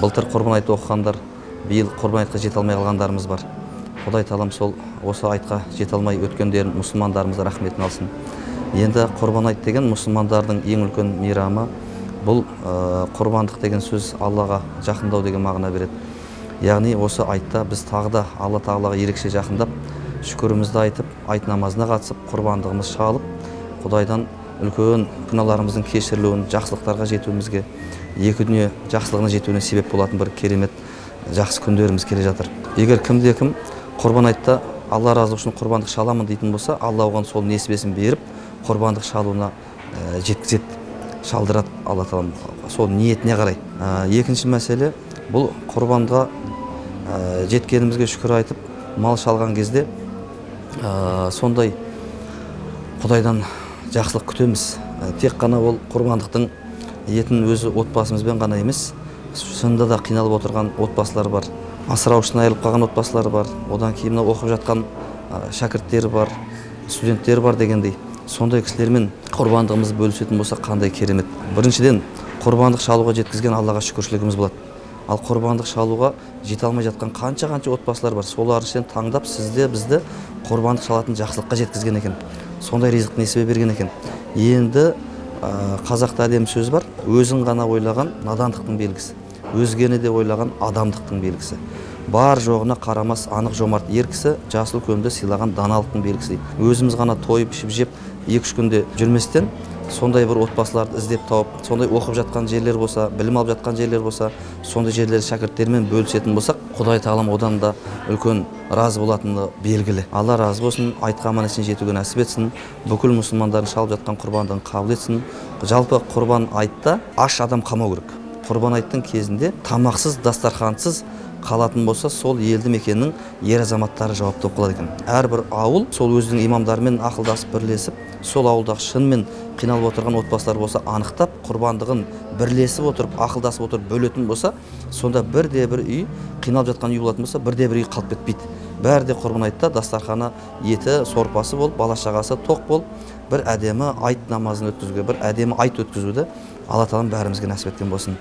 Былтыр Құрбан айт оқығандар, биыл Құрбан айтқа жете алмай қалғандарымыз бар. Құдай тағалам сол осы айтқа жете алмай өткендерін мұсылмандарымыз рахметін алсын. Енді Құрбан айт деген мұсылмандардың ең үлкен мейрамы. Бұл құрбандық деген сөз Аллаға жақындау деген мағына береді. Яғни осы айтта біз тағы да Алла тағалаға ерекше жақындап, шүкірімізді айтып, айт намазына қатысып, құрбандығымыз шалып, Құдайдан үлкен күнәларымыздың кешірілуін, жақсылықтарға жетуімізге, екі дүние жақсылығына жетуіне себеп болатын бір керемет жақсы күндеріміз келе жатыр. Егер кімде кім Құрбан айтта Алла разылығы үшін құрбандық шаламын дейтін болса, Алла оған сол несібесін беріп, құрбандық шалуына жеткізеді, шалдырады Алла тағала сол ниетіне қарай. Екінші мәселе, бұл құрбанға жеткенімізге шүкір айтып, мал шалған кезде сондай Құдайдан жақсылық күтеміз. Тек қана ол құрбандықтың етін өзі отбасымызбен ғана емес, шынында да қиналып отырған отбасылар бар, асыраушысынан айырылып қалған отбасылар бар, одан кейін мына оқып жатқан шәкірттер бар, студенттер бар дегендей, сондай кісілермен құрбандығымызды бөлісетін болса қандай керемет. Біріншіден, құрбандық шалуға жеткізген Аллаға шүкіршілігіміз болады. Ал құрбандық шалуға жете алмай жатқан қанша-қанша отбасылар бар, солардың ішінен таңдап сізде бізді құрбандық шалатын жақсылыққа жеткізген екен, сондай ризық несібе берген екен. Енді қазақта әдемі сөз бар, өзін ғана ойлаған надандықтың белгісі, өзгені де ойлаған адамдықтың белгісі. Бар жоғына қарамас анық жомарт ер кісі, жасы үлкенді сыйлаған даналықтың белгісі дейді. Өзіміз ғана тойып ішіп жеп екі-үш күнде жүрместен, сондай бір отбасыларды іздеп тауып, сондай оқып жатқан жерлер болса, білім алып жатқан жерлер болса, сондай жерлерді шәкірттермен бөлісетін болсақ, Құдай тағалам одан да үлкен разы болатыны белгілі. Алла разы болсын, айтқа аман есен жетуге нәсіп етсін, бүкіл мұсылмандардың шалып жатқан құрбандығын қабыл етсін. Жалпы құрбан айтта аш адам қалмау керек. Құрбан айттың кезінде тамақсыз, дастархансыз қалатын болса, сол елді мекеннің ер азаматтары жауапты болып қалады екен. Әрбір ауыл сол өзінің имамдарымен ақылдасып, бірлесіп, сол ауылдағы шынымен қиналып отырған отбасылар болса, анықтап, құрбандығын бірлесіп отырып, ақылдасып отырып бөлетін болса, сонда бірде бір үй қиналып жатқан үй болатын болса, бірде бір үй қалып кетпейді. Бәрі де құрбан айтта дастарханы еті, сорпасы болып, бала шағасы тоқ болып, бір әдемі айт намазын өткізуге, бір әдемі айт өткізуді Алла тағалам бәрімізге нәсіп еткен болсын.